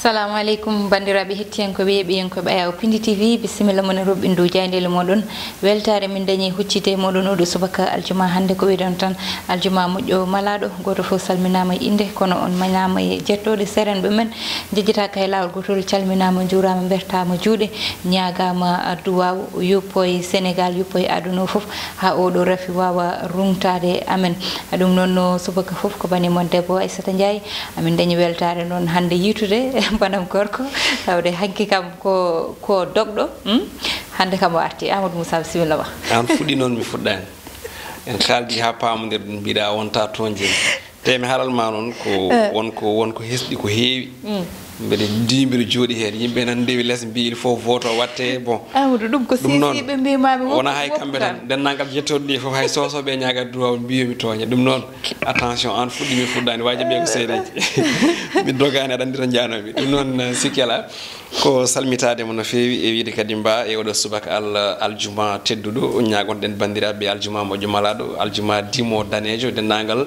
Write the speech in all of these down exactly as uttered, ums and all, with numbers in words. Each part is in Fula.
Salamu aleykum, banndiraaɓe hettiyankooɓe, yeeɓiyankooɓe Ayaw Pindi T V, bisimilla mon e roɓɓindu jaayndeele mooɗon. Weltaare min dañi huccitde e mooɗon oɗo subaka aljuma hannde, ko wiɗon tan aljuma moƴƴo malaaɗo. Gooto fof salminaama e innde, kono on mañaama e jettooɗe seerenɓe men. Jejjitaaka e laawol gootol, calminaama, njuuraama, mbertaama juuɗe, ñaagaama duwaaw, yuppo e Sénégal, yuppo e aduna o fof, haa oɗo rafi waawa ruŋtaade amen. Ɗum noon, no subaka fof, ko bani mon debbo Aissata Ndiaye. Amin dañi weltaare noon hannde yiitude banam gorko, tawde hanki kam ko, ko dogɗo, hmm? Hannde kam o arti. Amadou Moussa, bisimilla ma. Aan fuɗɗi noon, mi fuɗɗaani. En kaaldi haa paamondirɗen, mbiɗa wonta toñde. Te mi haalal ma noon ko Eh. won ko, won ko hesɗi ko heewi. Mm. Mbeɗe ndi, mbeɗe jooɗi heen. Yimɓe nan ndewi les, mbi il faut vote o watte. Bon. Amadou, ɗum ko Ɗum noon, sisi ɓe mbi mami wona hay kamɓe tan. Denndaangal jettooɗo ɗi fof, hay sosoɓe ñaaga duwaaw mbiyomi tooña. Ɗum noon, attention, aan fuɗɗi, mi fuɗɗaani. Waaji ɓe ko seedeeji. Mi dogaani, aɗa anndi to njaanomi. Ɗum noon, eh, sikki alaa. Ko salmitaade mo no feewi e wiyde kadi mbaa e oɗo subaka al-, aljuma tedduɗo. Ñaagonɗen banndiraaɓe aljuma moƴƴo malaaɗo, aljuma dimo daneejo, denndaangal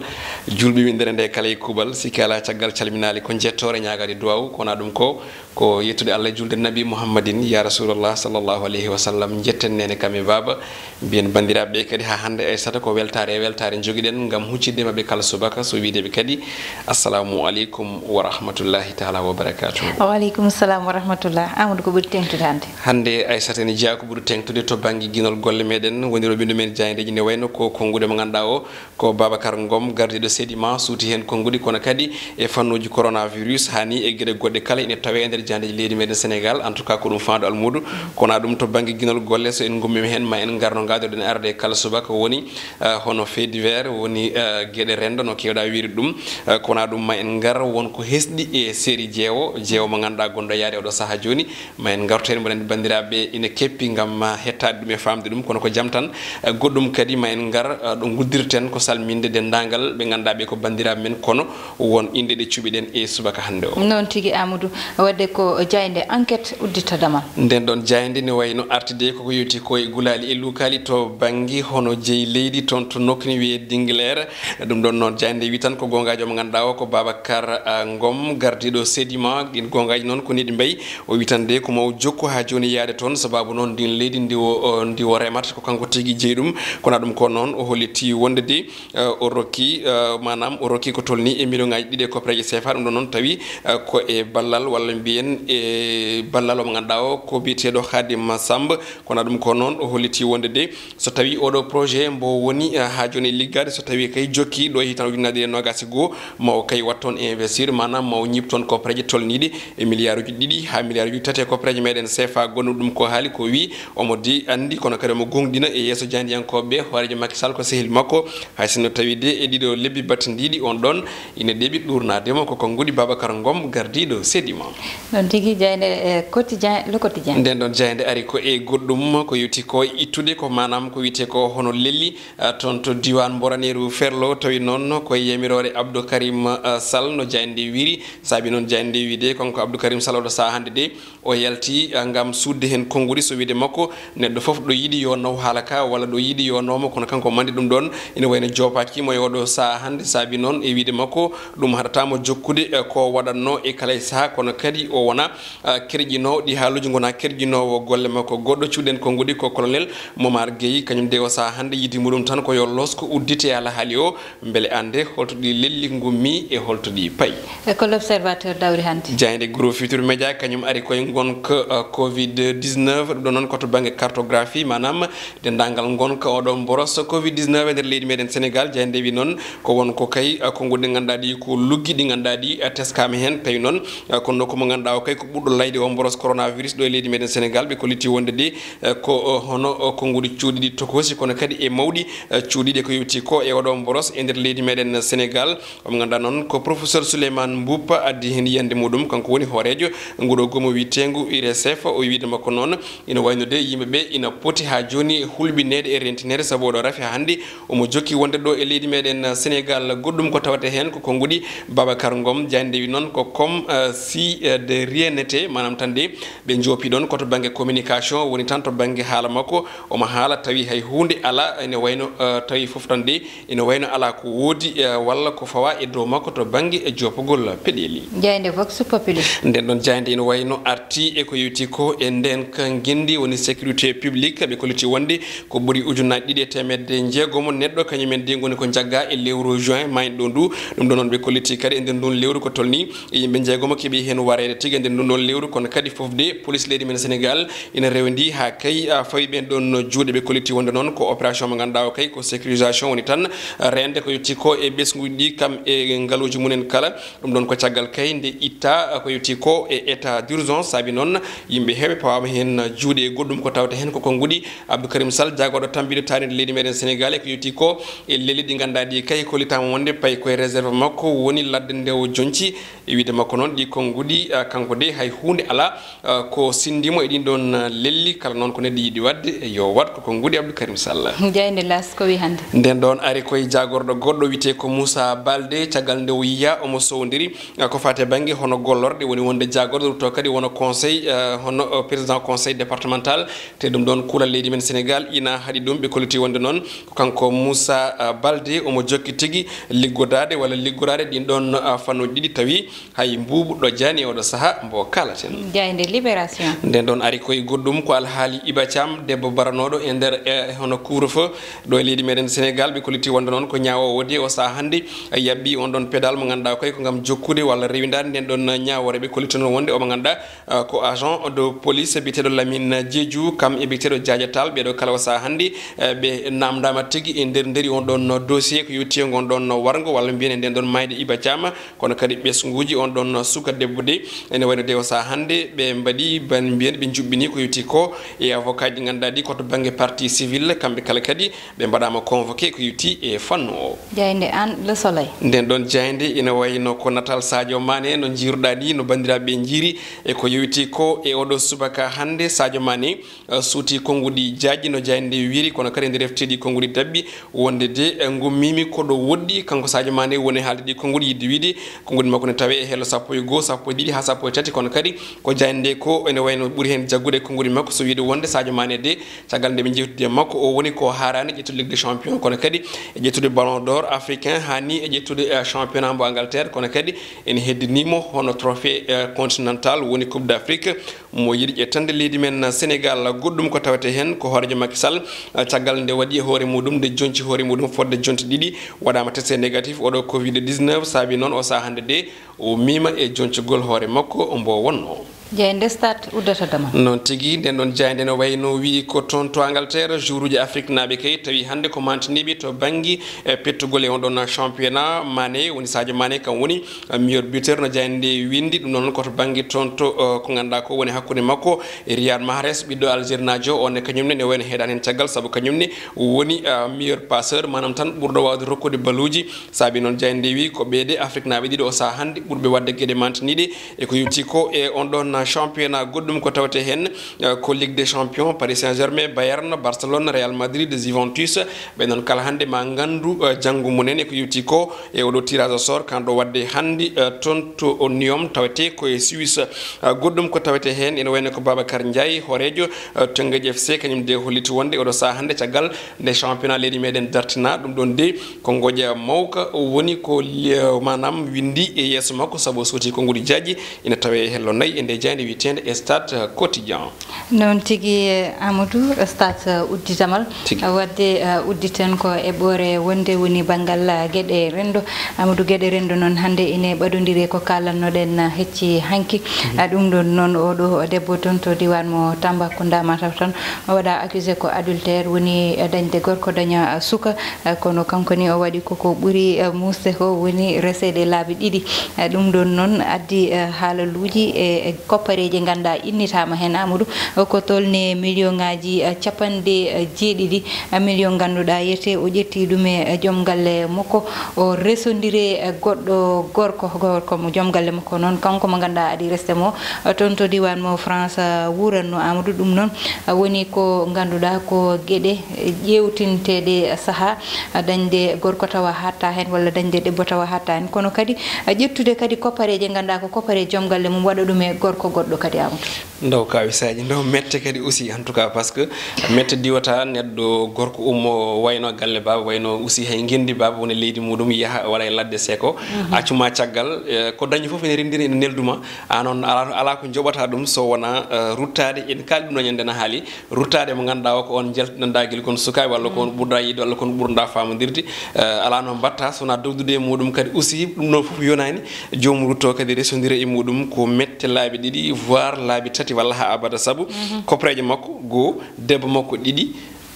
juulɓe winndere nde kala e kuuɓal. Sikki alaa, caggal calminaali ko njettoore ñaagaade duwaaw, ko wona ɗum ko, ko yettude Allah e juulde Nabi Muhammadin, ya Rasulallah sallallahu alayhi wa sallam, njetten neene kam e baaba. Mbiyen banndiraaɓe ɓe kadi haa hannde Aissata ko weltaare e weltaare njogiɗen ngam huccidde maɓɓe kala subaka, so wiide ɓe kadi assalamu aleykum wa rahmatullahi taala wa barakatuh. Wa aleykum salam wa rahmatullah. Amadou, ko ɓuri teŋtude hannde? Hannde Aissata ene jeyaa ko ɓuri teŋtude to bannge ginol golle meɗen, woni roɓɓinɗo men jaayndeeji, ne wayno ko konnguɗi mo ngannduɗaa o ko Babacar Ngom, gardiiɗo Sedima, suuti heen konnguɗi, kono kadi e fannuuji coronavirus, haa ni e geɗe goɗɗe kala ine tawee e nder jaayndeeji leydi meɗen Sénégal. En tout cas, ko ɗum faandu almuudo. Kono ɗum to bannge ginol golle, so en ngummiima heen, ma en ngar no ngaadorɗen arde kala subaka, woni, eh, hono fait divers, woni, eh, geɗe renndo no keewɗaa wiyde ɗum. Eh, kono ɗum ma en ngar won ko hesɗi e série jeewo, jeewo mo ngannduɗaa gonɗo yaade oɗo sahaa jooni. Ma en ngartu heen, mboɗo anndi banndiraaɓe ina keppi ngam ma hettaade ɗum e faamde ɗum, kono ko jam tan. Eh, goɗɗum kadi ma en ngar, eh, ɗo nguddirten ko salminde denndaangal ɓe ngannduɗaa ɓe ko banndiraaɓe men, kono won inɗe ɗe cuɓiɗen e subaka hannde o. Noon tigi, Amadou, waɗde ko jaaynde Enquête uddita damal. Nden ɗon jaaynde ne wayno artide koko yowti ko e gulaali e lukaali to bannge hono jeyi leydi toon to nokku ne wiyee Dingler. Ɗum ɗon noon jaaynde wi tan ko goongaajo mo ngannduɗaa o ko Babacar, ah, Ngom, gardiiɗo Sedima. Ɗin goongaaji noon ko ni ɗi mbayi. O wi tan de ko mo o jokku haa jooni yaade toon, sababu noon ndin leydi ndi o, o, ndi o remata ko kanko tigi jeyi ɗum. Kono ɗum ko noon o holliti wonde de, eh, o rokki, eh, maanaam o rokki ko tolni e million ŋaaji ɗiɗi e koppareeje sefa. Ɗum ɗon noon tawi, eh, ko e ballal walla mbiyen e ballal mo ngannduɗaa o ko biyeteeɗo Khadim Samb. Kono ɗum ko noon o holliti wonde de so tawi oɗo projet mbo woni, eh, haa jooni e liggaade, so tawi kay jokki ɗo e hitan ujunnaje ɗiɗi e noogas e goo, ma o kay wat toon investir, maanaam ma o ñiɓ toon koppareeje tolniiɗe e miliyaaruuji ɗiɗi haa miliyaaruuji tati e koppareeje meɗen sefa gonɗo ɗum ko haali ko wi omo di anndi, kono kadi omo goongɗina e yeeso jaayndiyankooɓe ɓe, hooreejo Macky Sall ko sehil makko, hay sinno tawi de e ɗiɗo lebbi battindiiɗi on ɗon ina ɗeɓi ɗuurnaade mo, ko konnguɗi Babacar Ngom, gardiiɗo Sedima. Noon tigi, jaaynde, eh, quotidien, Le Quotidien. Nden ɗon jaaynde ari ko e goɗɗum ko yowti ko ittude, ko maanaam ko wiyetee ko hono lelli, ah, toon to diiwaan Mbooraneeru Ferlo, tawi noon ko e yamiroore Abdou Karim, ah, Sall no jaaynde wiyri. Saabi noon jaaynde wiide kanko Abdou Karim Sall oɗo sahaa hannde de, o yalti, ah, ngam suuɗde heen konnguɗi, so wiide makko neɗɗo fof ɗo yiɗi yo naw haala ka walla ɗo yiɗi yo naw mo, kono kanko mandi ɗum ɗon ina wayno joopaaki mo e oɗo sahaa hannde. Saabi noon e wiide makko ɗum haɗataa mo jokkude, eh, ko waɗatnoo e kala e sahaa, kono kadi o wona, ah, kerƴinoowo ɗi haaluuji, ngona kerƴinoowo golle makko. Goɗɗo cuuɗen konnguɗi ko colonel Momar Gueye, kañum de o sahaa hannde yiɗi muɗum tan ko yo losko uddite e alhaali o, mbele annde holto ɗi lelli ngummi e holto ɗi payi. E ko L'Observateur dawri hannde? Jaaynde Groupe Futurs Médias kañum ari koye ngonka, uh, covid dix-neuf. Ɗum ɗo noon ko to bannge cartographie, maanaam denndaangal ngonka oɗo mboros covid dix-neuf e nder leydi meɗen Sénégal. Jaaynde wi noon ko won ko kay, uh, konnguɗi ɗi ngannduɗaa ɗi ko luggi ɗi ngannduɗaa ɗi, uh, teskaama heen. Tawi noon, uh, kono ko mo ngannduɗaa o kay ko ɓurɗo layde o mboros coronavirus ɗo e leydi meɗen Sénégal. Ɓe kolliti wonde de, uh, ko, uh, hono, uh, konnguɗi cuuɗiɗi tokoosi, kono kadi e mawɗi, uh, cuuɗiɗi ko yowti ko e oɗo mboros e nder leydi meɗen Sénégal. Omo ngannduɗaa noon ko professeur Souleymane Mboup addi heen yiyannde muɗum, kanko woni hooreejo nguɗo goomu wiyeteengu I R S F. O wiide makko noon ina wayno de yimɓe ɓe ina poti haa jooni hulɓineede e rentineede, sabu oɗo rafi haa hannde omo jokki wonde ɗo e leydi meɗen Sénégal. Goɗɗum ko tawata heen ko konnguɗi Babacar Ngom. Jaaynde wi noon ko comme, eh, si, eh, de rienete, maanaam tan de ɓe njoopi ɗoon ko to bannge communication, woni tan to bannge haala makko, omo haala tawi hay huunde alaa, ene wayno, eh, tawi fof tan de ene wayno alaa ko woodi, eh, walla ko fawa e dow makko to bannge e joopagol peɗeeli. Jaaynde Vox Populi. Nden ɗon jaaynde ene wayno arti e ko yowti ko e ndeen ka ngenndi woni sécurité publique, ɓe kolliti wonde ko ɓuri ujunnaaji ɗiɗi e teemedde njeegomo neɗɗo, kañum en de ngoni ko njagga e lewru juin mayɗo ɗo ndu. Ɗum ɗo noon ɓe kolliti kadi e nder ndun lewru ko tolni e yimɓe njeegomo keɓi heen wareede tigi e nder ndun ɗon lewru, kono kadi fof de police leydi men Sénégal ina rewndi haa kay, a, fawi ɓeen ɗon juuɗe. Ɓe kolliti wonde noon ko opération mo ngannduɗaa o kay ko sécurisation woni tan, a, reende ko yowti ko e ɓesnguuji ɗi kam e ngaluuji mumen kala. Ɗum ɗon ko caggal kay nde itta, a, ko yowti ko e état d'urgence, saabi noon yimɓe heewɓe pawaama heen juuɗe e goɗɗum ko tawata heen ko konnguɗi. Abdou Karim Sall, jaagorɗo tambiiɗo taariindi leydi meɗen Sénégal, e ko yowti ko e lelli ɗi ngannduɗaa ɗi kay kollitaama wonde payi koye réserve makko woni ladde nde o jonci. E wiyde makko noon, ɗi konnguɗi, ah, kanko de hay huunde alaa, ah, ko sinndimo e ɗin ɗon, ah, lelli, kala noon ko neɗɗo yiɗi waɗde, yo waɗ ko konnguɗi Abdou Karim Sall. Jaaynde L'As ko wi hannde? Nden ɗon ari koye jaagorɗo goɗɗo wiyetee ko Moussa Baldé, caggal nde o yiya omo sowndiri, ah, ko faati e bannge hono gollorɗe, woni wonde jaagorɗo rutto kadi wona conseil, ah, hono, oh, président conseil départemental, te ɗum ɗon kuulal leydi men Sénégal ina haɗi ɗum. Ɓe kolliti wonde noon ko kanko Moussa, ah, Baldé omo jokki tigi liggodaade walla liggoraade ɗin ɗon, ah, fannuuji ɗiɗi, tawi hay mbuubu ɗojjaani e oɗo saha mbo kaalaten. Jaaynde Libération. Nden ɗon ari koye goɗɗum ko alhaali Iba Thiam, debbo baranooɗo e nder, e hono couvre-feu ɗo e leydi meɗen Sénégal. Ɓe kolliti wonde noon ko ñaawoowo de o saha hannde, e yaɓɓi on ɗon pédale mo ngannduɗaa koye ko ngam jokkude walla rewindaade nden ɗon ñaawoore. Ɓe kolliti noon wonde omo ngannduɗaa, ah, ko agent de police biyeteeɗo Lamine Diédhiou, kam e biyeteeɗo Diadia Tall, ɓeeɗo kala o saha hannde, eh, ɓe namdaama tigi e nder nderi on ɗon dossier ko yowti e ngon ɗon warngo walla mbiyen e nden ɗon mayde Iba Thiam, kono kadi ɓesnguuji on ɗon suka debbo de ene wayno de o saha hannde ɓe mbaɗi ban mbiyen ɓe njuɓɓini ko yowti ko e avocat ji ngannduɗaa ɗi ko to bannge partie civile, kamɓe kala kadi ɓe mbaɗaama convoqué ko yowti e fannu o. Jaaynde an Le Soleil. Nden ɗon jaaynde ina wayno ko natal Sadio Mané no njiiruɗaa ni, no banndiraaɓe ɓe njiiri e ko yowiti ko e oɗo subaka hannde. Sadio Mané, eh, suuti konnguɗi jaajɗi no jaaynde nde wiiri, kono kadi nde refti ɗi konnguɗi daɓɓi wonde de, eh, ngummiimi ko ɗo woɗɗi. Kanko Sadio Mané woni haalde ɗi konnguɗi yiɗde wiide konnguɗi makko ne tawe e hello sappo e goo, sappo e ɗiɗi haa sappo e tati, kono kadi ko jaaynde nde ko ene wayno ɓuri heen jaggude konnguɗi makko, so wiide wonde Sadio Mané de caggal nde ɓe njeewtidi e makko, o woni ko haaraani ƴettude Ligue des Champions, kono kadi e ƴettude Ballon d'Or africain, haa ni e ƴettude, eh, championnat mbo Angleterre, kono kadi ene heddinii mo hono trophée, eh, continental, woni Coupe d'Afrique, mo yiɗi ƴettande leydi men Sénégal. Goɗɗum ko tawetee heen ko hooreejo Macky Sall, eh, caggal nde waɗi e hoore muɗum, nde jonci hoore muɗum fodde jonte ɗiɗi, waɗaama testé négatif oɗo covid dix-neuf, saabi noon o saha hannde de o miima e joncugol hoore makko mbo wonno. Jaaynde Stade uddata damal. Noon tigi, nden ɗon jaaynde no wayno wiyi ko toon to Angleterre, joueuruuji Afrique naaɓe kay tawi hannde ko mantiniiɓe to bannge, eh, pettugol e on ɗon championnat. Mané woni Sadio Mané, kam woni, eh, meilleur buteur no jaaynde nde winndi. Ɗum noon ko to bannge toon to, eh, ko ngannduɗaa ko woni hakkunde makko e Riyad Mahrez, ɓiɗɗo Algérie naajo, on ne kañum ne ne wayno heeɗaani heen caggal, sabu kañum ne woni, eh, meilleur passeur, maanaam tan ɓurɗo waawde rokkude baluuji. Saabi noon jaaynde nde wi ko ɓeede Afrique naaɓe ɗiɗo o saha hannde ɓurɓe waɗde geɗe mantiniiɗe e ko yowti ko e on ɗon championnat. Goɗɗum ko tawetee heen, eh, ko Ligue des Champions, Paris Saint-Germain, Bayern, Barcelone, Real Madrid, Juventus, ɓe noon kala hannde ma nganndu, eh, janngo mumen e ko yowti ko e oɗo tirage au sort kanɗo waɗde hannde, eh, toon to Nyon tawetee ko e Suisse. Eh, goɗɗum ko tawetee heen ene wayno ko Babacar Ndiaye, hooreejo, eh, Teungueth F C, kañum de holliti wonde oɗo saha hannde caggal nde championnat leydi meɗen dartina, ɗum ɗon de ko ngoƴa mawka woni ko li-, maanaam winndi e yeeso makko, sabu o suuti konnguɗi jaajɗi, ina tawe e hello nayi e nde jaaynde wiyeteende Stade Quotidien. Noon tigi, Amadou, Stade udditamal. Tigi. Waɗde, eh, udditen ko eɓɓoore wonde woni banngal, eh, geɗe renndo. Amadou, geɗe renndo noon hannde ine ɓadondiri e ko kaalannoɗen, eh, hecci hanki. Mhm. Eh, ɗum ɗon noon oɗo debbo toon to diiwaan mo Tambacounda, mataw tan o waɗa accusé ko adultère, woni, eh, dañde gorko daña, eh, suka. Eh, kono kanko ni o waɗi koko ɓuri, eh, muusde ko woni reseede laabi ɗiɗi. Eh, ɗum ɗon noon addi, eh, haalaluuji e, e Koppareeji ngannduɗaa innitaama heen, Amadou, ko tolni million ngaaji, eh, capanɗe jeeɗiɗi million ngannduɗaa yete o ƴetti ɗum e, eh, joom galle makko, o resondire, eh, goɗɗo gorko, gorko mo joom galle makko noon, kanko mo ngannduɗaa aɗi resde mo, eh, toon to diiwaan mo France, eh, wuuranno, Amadou. Ɗum noon, eh, woni ko ngannduɗaa ko geɗe, eh, ƴeewtinteeɗe sahaa, eh, dañde gorko tawa hatta heen walla dañde debbo tawa hatta heen, kono kadi, eh, ƴettude kadi koppareeje ngannduɗaa ko koppare joom galle mum waɗa ɗum e gorko goɗɗo kadi, Amadou. Ndaw kawisaaji, ndaw mette kadi aussi, en tout cas, parce que mette diwata neɗɗo gorko ummo wayno galle baaba, wayno aussi hay ngenndi baaba woni leydi muɗum, yaha waɗa e ladde seeko, accu ma caggal, eh, ko dañi fof ene renndina, ene nelduma, a noon ala, ala ko joɓata ɗum so wona, eh, ruttaade, en kaali ɗum ɗo ñande na haali, ruttaade mo ngannduɗaa o ko on jaltinanɗaa gila kon sukaaɓe, walla ko on ɓurɗa yiɗde, walla ko on ɓurɗa faamondirde, eh, ala no mbatta, so wona dogdude e muɗum kadi aussi, ɗum ɗon fof yonaani. Joomum rutto kadi resondira e muɗum ko mette laabi ɗiɗi, voire laabi tati walla haa abada, sabu koppareeje makko goo, debbo makko ɗiɗi,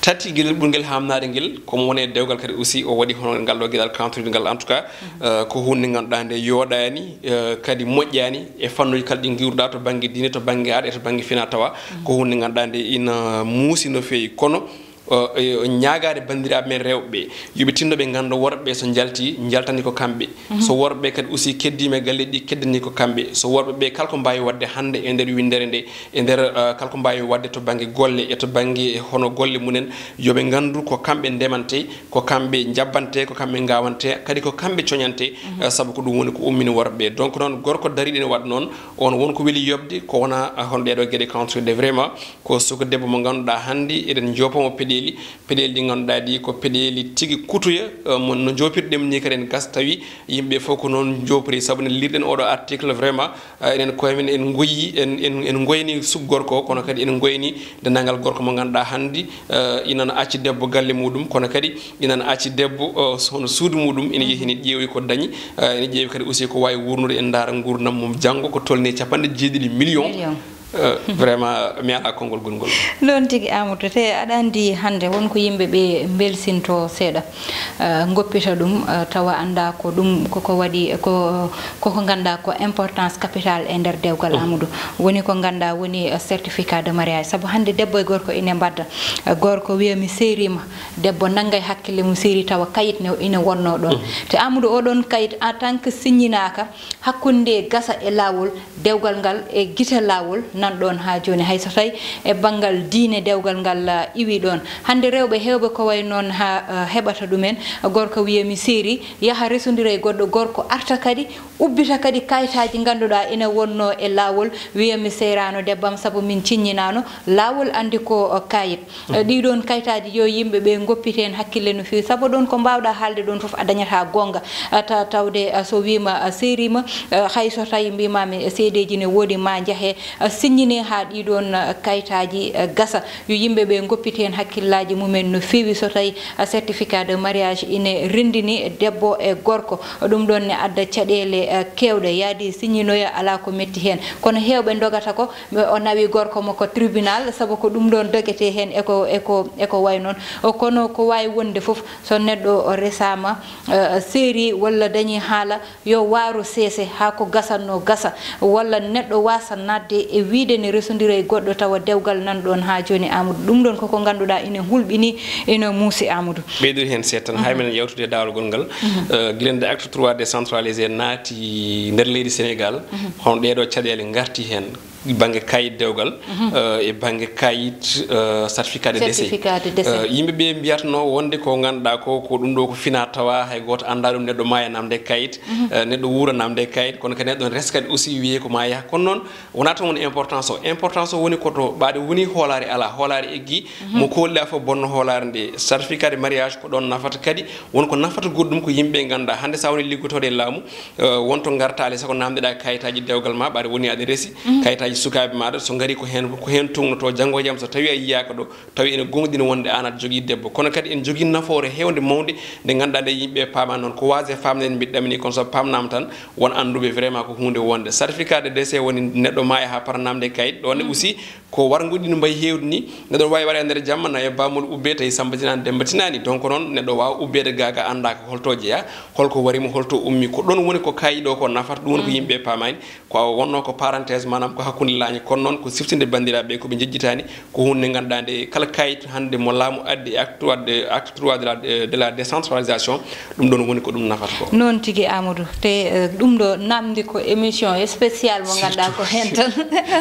tati, gila ɓurngel haamnaade ngel, ko mo woni e dewgal kadi aussi, o waɗi hono ngal ɗo geɗal kantodirgal, en tout cas, eh, ko huunde ngannduɗaa nde yooɗaani, eh, kadi moƴƴaani e fannuuji kala ɗi ngiwruɗaa to bannge diine, to bannge aada e to bannge fina tawa, ko huunde ngannduɗaa nde ina muusi no feewi. Kono, o, o ñaagaade banndiraaɓe men rewɓe ɓe, yo ɓe tinno ɓe ngannda worɓe ɓe so njalti, njaltani ko kamɓe. So worɓe ɓe kadi aussi keddiima e galleeji ɗi, keddani ko kamɓe. So worɓe ɓe kala ko mbaawi waɗde hannde e nder winndere nde, e nder, eh, kala ko mbaawi waɗde to bannge golle e to bannge hono golle mumen, yo ɓe nganndu ko kamɓe ndemante, ko kamɓe njabbante, ko kamɓe ngawante, kadi ko kamɓe coñante, eh, sabu ko ɗum woni ko ummini worɓe ɓe. Donc noon, gorko dariiɗo ene waɗa noon, on won ko weli yoɓde, ko wona, eh, hono ɗeɗo geɗe kantodirɗe vraiment. Ko suka debbo mo ngannduɗaa hannde eɗen njoopa mo peɗeeli, peɗeeli ɗi ngannduɗaa ɗi ko peɗeeli tigi kutoya, eh, mo no njoopirɗen ni kadi en gas tawi yimɓe fof ko noon njoopori, sabu ne lirɗen oɗo article vraiment, eh, enen koye men en ngoyi, en, en, en ngoyni suk gorko o, kono kadi en ngoyni denndaangal gorko mo ngannduɗaa hannde, eh, ina acci debbo galle muɗum, kono kadi ina acci debbo, eh, hono suudu muɗum, ina yehi ne ƴeewi ko dañi, eh, ina ƴeewi kadi aussi ko waawi wuurnude, en ndaara nguurndam mum janngo, ko tolni capanɗe jeeɗiɗi million. Million. Eh, vraiment, mi alaa konngol gongol. Noon tigi, Amadou, te aɗa anndi hannde won ko yimɓe ɓe mbelsinto seeɗa, eh, ngoppita ɗum, eh, tawa annda ko ɗum koko waɗi, ko, koko ngannduɗaa ko importance capital e nder dewgal, Amadou. Woni ko ngannduɗaa woni, eh, certificat de mariage. Sabu hannde debbo e gorko ine mbadda. Eh, gorko wiya mi seeriima, debbo nannga e hakkille mum seeri tawa kayit ne ine wonno ɗoon. Te Amadou, oɗon kayit en tant que signinaaka, hakkunde gasa e laawol, dewgal ngal e gite laawol nan ɗoon haa jooni, hay so tawi e banngal diine dewgal ngal, ah, iwi ɗoon. Hannde rewɓe heewɓe ko wayi noon haa, ah, heɓata ɗumen, gorko wiya mi seeri, yaha resondira e goɗɗo gorko, arta kadi, ubbita kadi kayitaaji ngannduɗaa ina wonno e laawol, wiya mi seeraano debbam sabu min ciññinaano, laawol anndi ko, ah, kayit. Eh, ɗii ɗoon kayitaaji yo yimɓe ɓe ngoppit heen hakkille no feewi, sabu ɗoon ko mbaawɗaa haalde ɗoon fof a dañataa goonga. Eh, ta-, tawde, eh, so wiima, eh, seeriima, eh, hay so tawi mbiimaami seedeeji ne woodi ma njahe, eh, siññine haa ɗii ɗoon, eh, kayitaaji, eh, gasa. Yo yimɓe ɓe ngoppit heen hakkillaaji mumen no feewi so tawi, eh, certificat de mariage ine renndini debbo e gorko. Ɗum ɗoon ne adda caɗeele, eh, keewɗe. Yaadi siññinoya alaa ko metti heen. Kono heewɓe ndogata ko o nawi gorko mo ko tribunal, sabu ko ɗum ɗoon dogete heen e ko, e ko, e ko wayi noon. O, kono ko waawi wonde fof, so neɗɗo o resaama, eh, seeri walla dañi haala, yo waaru seese haa ko gasatnoo gasa, walla neɗɗo waasa naatde e wiyde ne resondira e goɗɗo tawa dewgal nan ɗoon haa jooni, Amadou. Ɗum ɗoon koko ngannduɗaa ina hulɓinii, ina muusi, Amadou. Ɓeydoy heen seeɗa tan, hay minen yawtude e daawal gonngal, eh, gila nde acte trois décentralisé naati nder leydi Sénégal, hono ɗeeɗo caɗeele ngarti heen, bannge kayit dewgal, eh, e bannge kayit, eh, certificat de décès. Certificat de décès. Eh, yimɓe ɓe mbiyatno wonde ko ngannduɗaa ko, ko ɗum ɗo ko fina tawa, hay gooto anndaa ɗum, neɗɗo maaya namde kayit, eh, neɗɗo wuura namde kayit, kono kadi neɗɗo res kadi aussi wiyee ko ma yaha. Kono noon, wonaa tan woni importance o. Importance o woni ko to ɓaade woni hoolaare alaa, hoolaare eggi, mo koolɗaa fof bonno hoolaare nde. Certificat de mariage ko ɗoon nafata kadi, won ko nafata goɗɗum ko yimɓe ngannduɗaa. Hannde so a woni liggotooɗo e laamu, eh, won to ngartaale, sago namdeɗaa kayitaaji dewgal ma, ɓaade woni aɗa resi, kayitaaji sukaaɓe maaɗa, so ngari ko heen, ko heen tuugnoto, janngo e jam so tawi a yiyaaka ɗo, tawi ene goongɗini wonde aan aɗa jogii debbo. Kono kadi ene jogii nafoore heewnde mawnde nde ngannduɗaa nde yimɓe paama noon. Ko waasde faamde en mbiɗa ɗamini, kono so paamnaama tan, won annduɓe vraiment ko huunde wonde. Certificat de décès woni neɗɗo maaya haa para namde kayit, ɗoon ne aussi ko warngo ɗi no mbayi heewde ni. Neɗɗo waawi waɗa e nder jamma, nayo bammol ubbee, tawi Samba tinaani, Demba tinaani. Donc noon, neɗɗo waawa ubbeede ga, ga anndaa ko holto jeyaa, holko wari mo, holto ummi. Ko ɗoon woni ko kayit o ko nafata, ɗum woni ko yimɓe paamaani. Ko wonno ko parenthèse, maanaam ko hakkunde Hunde laañi kono noon ko siftinde banndiraaɓe ɓe ko ɓe njejjitaani, ko hunde nde ngannduɗaa nde kala kayit hannde mo laamu addi e acte trois de, acte trois de la, de la décentralisation, ɗum ɗoon woni ko ɗum nafata ko. Noon tigi, Amadou. Te, eh, ɗum ɗo namdi ko émission spéciale mo ngannduɗaa ko heen tan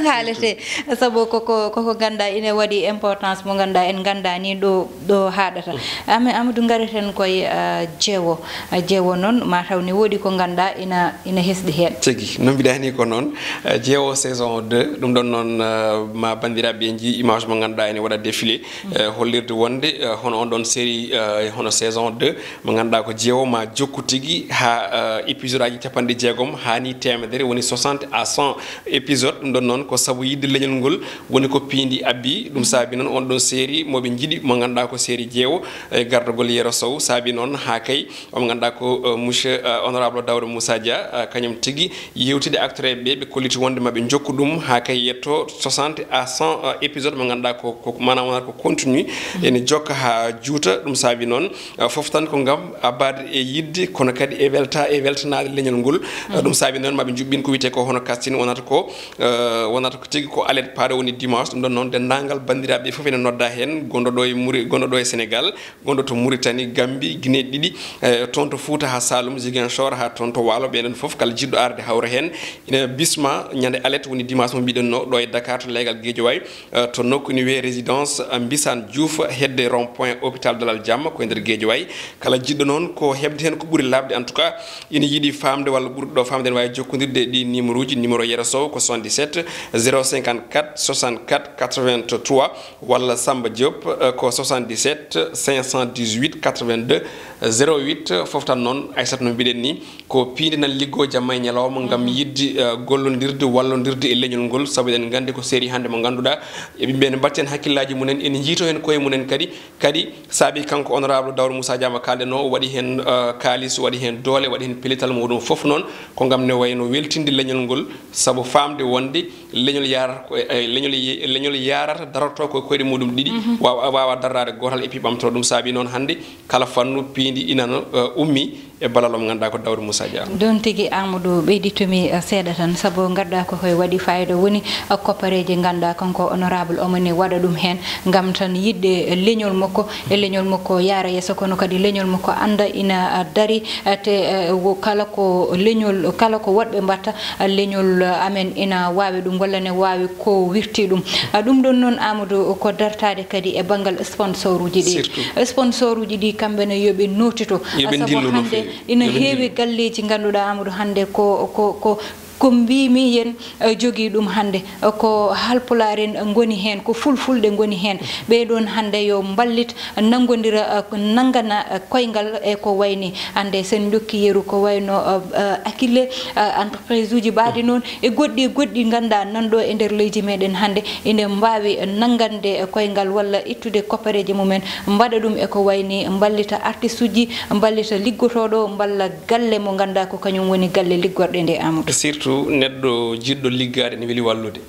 haalete. Sabu koko, koko ngannduɗaa ine waɗi importance mo ngannduɗaa en nganndaani ɗo, ɗo haaɗata. Amadou, ngareten koye, eh, jeewo. Eh, jeewo noon, ma taw ne woodi ko ngannduɗaa ina, ina hesɗi heen. Tigi, no mbiɗa ni ko noon, eh, jeewo saison deux, ɗum ɗoon noon, eh, ma banndiraaɓe ɓe njii image mo ngannduɗaa ene waɗa défilé, eh, hollirde wonde, eh, hono on ɗoon série, eh, hono saison deux, mo ngannduɗaa ko jeewo ma jokku tigi haa, eh, épisode aji capanɗe jeegom haa ni teemedere, woni soixante à cent épisode. Ɗum ɗoon noon ko sabu yiɗde leñol ngol woni ko piindi abbi. Ɗum saabi noon on ɗoon série mo ɓe njiɗi mo ngannduɗaa ko série jeewo, e gardagol Yero Sow saabi noon haa kay omo ngannduɗaa ko, eh, monsieur, eh, honorable Daouda Moussa Dia, eh, kañum tigi yewtide acteur ɓe, ɓe kolliti wonde maɓe jokku ɗum haa kay yetto soixante à cent, eh, épisode mo ngannduɗaa ko, ko maanaam wonata ko continue ene jokka haa juuta. Ɗum saabi noon, eh, fof tan ko ngam abbaade e yiɗde kono kadi e welta, e weltanaade leñol ngol. Eh, ɗum saabi noon maɓe njuɓɓin ko wiyetee ko hono casting wonata ko, eh, wonata ko tigi ko alet paaɗo woni dimanche. Ɗum ɗoon noon denndaangal banndiraaɓe fof ene nodda heen, gonɗo ɗo e Muri, gonɗo ɗo e Sénégal, gonɗo to Mauritanie, Gambie, Guinée ɗiɗi, eh, toon to Fouta haa Saloum, Ziguinchor haa toon to Waalo, ɓeen ɗoon fof kala jiɗɗo arde hawra heen. Ina bisma ñande alet woni dimanche mo mbiɗen no ɗo e Dakar to leegal Guédiawaye, eh, to nokku ina wiyee résidence, eh, Mbisaan Diouf, hedde rond point hôpital Dalal Jamma ko e nder Guédiawaye. Kala jiɗɗo noon ko heɓde heen ko ɓuri laaɓde, en tout cas, ina yiɗi faamde walla ɓurɗo ɗo faamde, ene waawi jokkondirde e ɗi numéro uji, numéro Yero Sow ko soixante-dix-sept zéro cinquante-quatre soixante-quatre quatre-vingt-trois, walla Samba Diop, eh, ko soixante-dix-sept cinq cent dix-huit quatre-vingt-deux zéro huit. Fof tan noon, Aissata, no mbiɗen ni, ko piindi nan liggoo jamma e ñalawma ngam yiɗde, eh, gollondirde, wallondirde e leñol ngol, sabu eɗen nganndi ko série hannde mo ngannduɗaa, e ɓe ɓe ne mbaɗten hakkillaaji mumen, ene njiitoo heen koye mumen kadi, kadi saabi kanko honorable Daouda Moussa Dia mo kaalɗen o, o waɗi heen, eh, kaalis, o waɗi heen doole, o waɗi heen pellital muɗum fof noon, ko ngam ne wayno weltinde leñol ngol, sabu faamde wonde leñol yaarata ko e, e leñol ye-, leñol yaarata darotoo ko e koyɗe muɗum ɗiɗi, waawa, waawa darraade gootal e piɓamtoo. Ɗum saabi noon hannde kala fannu piindi ina no, eh, ummi e ballal mo ngannduɗaa ko Daouda Moussa Dia. Ɗoon tigi, Amadou, ɓeyditumi, eh, seeɗa tan, sabu ngannduɗaa ko koye waɗi fayida woni, eh, koppareeje ngannduɗaa kanko honorable omo ne waɗa ɗum heen ngam tan yiɗde, eh, leñol makko, e leñol makko yaara yeeso, kono kadi leñol makko annda ina, eh, dari, eh, te, eh, wo-, kala ko leñol, kala ko woɗɓe mbaɗta, eh, leñol, eh, amen ina waawi ɗum walla ne waawi ko wirti ɗum. Eh, ɗum ɗoon noon, Amadou, ko dartaade kadi e banngal sponsor uji ɗi. Surtout. Sponsor uji ɗi, kamɓe ne yo ɓe nootito. Yo ɓe sabu ndillu no hannde feewi. Ina heewi galleeji ngannduɗaa, Amadou, hannde ko, ko, ko, ko mbiimi yen, eh, jogii ɗum hannde, eh, ko Haalpulaar en ngoni heen, ko Fulfulde ngoni heen. Ɓee ɗoon hannde yo mballit, nanngondira, eh, nanngana, eh, koyngal e ko wayni. Hannde sen njokki yeru ko wayno, eh, eh, Akile, eh, entreprise uji ɓaaɗi noon, e goɗɗi e goɗɗi ngannduɗaa nan ɗo e nder leydi meɗen hannde, ine mbaawi nanngande koyngal walla ittude koppareeje mumen, mbaɗa ɗum e ko wayni mballita artiste uji, mballita liggotooɗo, mballa galle mo ngannduɗaa ko kañum woni galle liggorɗe nde, Amadou. Surtout neɗɗo jiɗɗo liggaade ne weli wallude.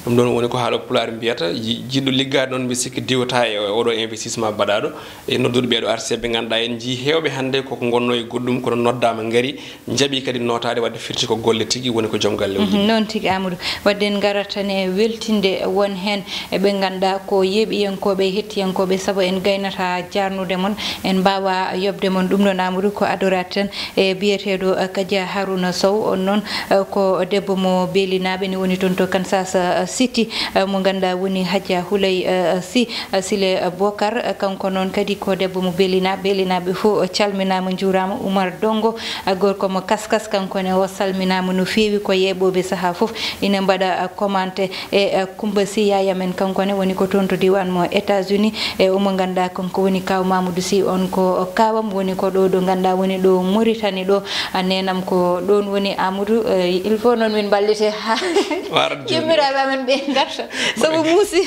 Ɗum ɗoon woni ko haala Pulaar mbiyata, ji-, jiɗɗo liggaade noon, mbi sikki diwata e oɗo investissement mbaɗaaɗo. E noddude ɓeeɗo artiste ɓe ngannduɗaa en njii heewɓe hannde koko ngonno e goɗɗum, kono noddaama ngari, njaɓi kadi nootaade, wadde firti ko golle tigi woni ko joom galle o yiɗi. Mhm, noon tigi, Amadou. Wadde en ngarat tan e weltinde won heen e ɓe ngannduɗaa ko yeeɓiyankooɓe e hettiyankooɓe, sabu en gaynata jaarnude mon, en mbaawa yoɓde mon. Ɗum ɗoon, Amadou, ko adorat tan e biyeteeɗo, eh, Kadia Harouna Sow. On noon, eh, ko debbo mo Beelinaaɓe, ne woni toon to Kansas, eh, City, eh, mo ngannduɗaa woni Hadja Houlay, eh, Sy, eh, Sile, eh, Bokar. Eh, kanko noon kadi ko debbo mo Beelinaaɓe. Beelinaaɓe fof, eh, calminaama, njuuraama. Oumar Dongo, eh, gorko mo Kaskas, kanko ne o salminaama no feewi. Ko yeeɓooɓe sahaa fof ina mbaɗa, eh, commenté. E, eh, Kumba Sy, yaaya men, kanko ne woni ko toon to diiwaan mo États-Unis. E omo ngannduɗaa kanko woni kaaw Mamoudou Sy, on ko kaawam, woni ko ɗo, ɗo ngannduɗaa woni ɗo Mauritanie ɗo. A, neenam ko ɗoon woni Amadou. Eh, il faut noon min mballite haa yimmiraaɓe amen ɓe ngarta. Sabu muusi,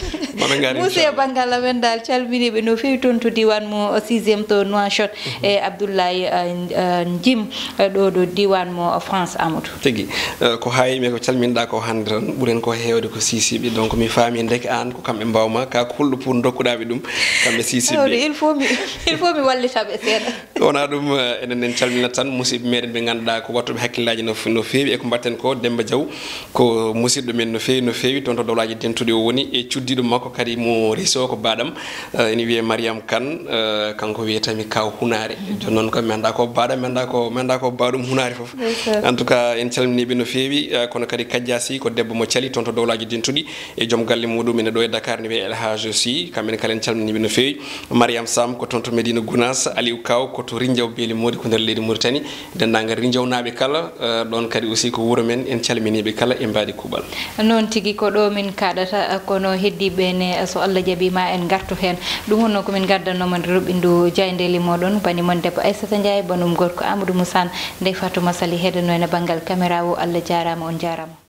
muusi e banngal amen dal, calminiiɓe no feewi toon to diiwaan mo sixième to Nouakchott. E Abdoulaye, eh, eh, Jim, eh, ɗo, ɗo diiwaan mo France, Amadou. Tigi. Eh, ko haa yimɓe ko calminɗaa ko hannde tan, ɓuren ko heewde ko siisiiɓe. Donc, mi faami ndeke aan ko kamɓe mbaawma, ka kulɗo pour ndokkuɗaa ɓe ɗum, kamɓe siisiiɓe. Amadou, il faut mi, il faut mi wallita ɓe seeɗa. Wona ɗum, eh, enen en calminat tan musidɓe meɗen ɓe ngannduɗaa ko wattuɓe hakkillaaji no, no feewi e ko mbaɗten ko. Demba Diaw ko musidɗo men no feewi, no feewi, toon to dowlaaji dentuɗi o woni, e cuddiɗo makko kadi mo Riso ko baɗam, eh, ene wiyee Mariam Kane, eh, kanko wiyetami kaw Hunaare. Jooni noon ko mi anndaa ko baɗam, mi anndaa ko, mi anndaa ko baɗum Hunaare fof. Ndeysaan. En tout cas, en calminiiɓe no feewi, eh, kono kadi Kadja Sy ko debbo mo Cali toon to dowlaaji dentuɗi, e joom galle muɗum ene ɗo e Dakar ne wiyee El Hadj Sy, kamɓe ne kala en calminiiɓe no feewi. Mariam Sam ko toon to Medina Gounass, Aliou Kaw ko to Rindiaw Beeli Moodi ko nder leydi Mauritanie. Denndaangal Rindiawnaaɓe kala, eh, ɗoon kadi aussi ko wuro men, en calminiiɓe kala e mbaadi kuuɓal. Noon tigi ko ɗo min kaɗata, eh, kono heddiiɓe ne, eh, so Allah jaɓii ma en ngartu heen. Ɗum wonno ko min ngaddanno mon roɓindu jaayndeeli moɗon, bani mon debbo Aissata Ndiaye, banum gorko Amadou Moussane, Ndeye Fatou Massaly heedano en e banngal caméra o. Allah jaaraama, on jaaraama.